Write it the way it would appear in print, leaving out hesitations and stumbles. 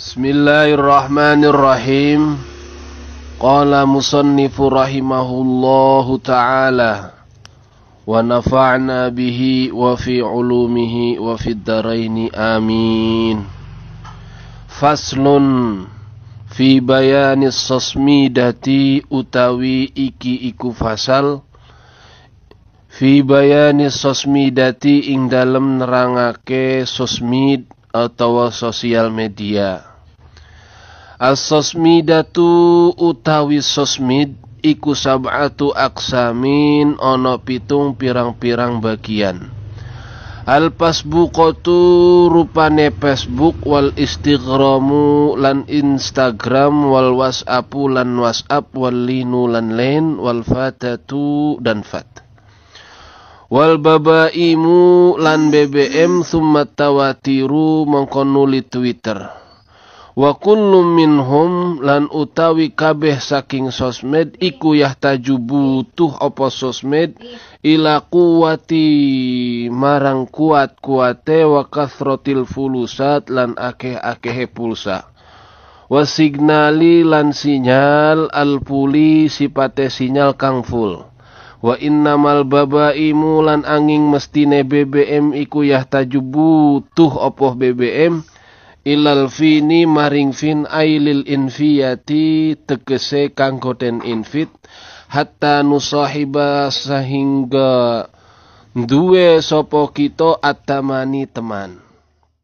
Bismillahirrahmanirrahim. Qala musannifu rahimahullahu ta'ala wa nafa'na bihi wa fi ulumihi wa fid daraini amin. Faslun fi bayanis sosmidati utawi iki iku fasal fi bayanis sosmidati ing dalem nerangake sosmed atau sosial media. As-sosmidatu utawi sosmed iku sab'atu aksamin ana pitung pirang-pirang bagian. Al-Facebookatu rupane Facebook wal Instagramu lan Instagram wal WhatsAppu lan WhatsApp wal linu lan len wal fatatu dan fat. Wal babaimu lan BBM summa tawatiru mongko nuli Twitter. Wa kullu minhum lan utawi kabeh saking sosmed iku yahtaju butuh apa sosmed ila quwati marang kuat-kuate wa kathratil fulusat lan akeh-akehe pulsa wa signali lan sinyal alpuli sipate sinyal kang full wa innamal babaimu lan angin mestine BBM iku yahtaju butuh apa BBM ilal fini maring fin ailil infiyati tegese kanggo den infit hatta nusahiba sehingga duwe sapa kita atamani teman.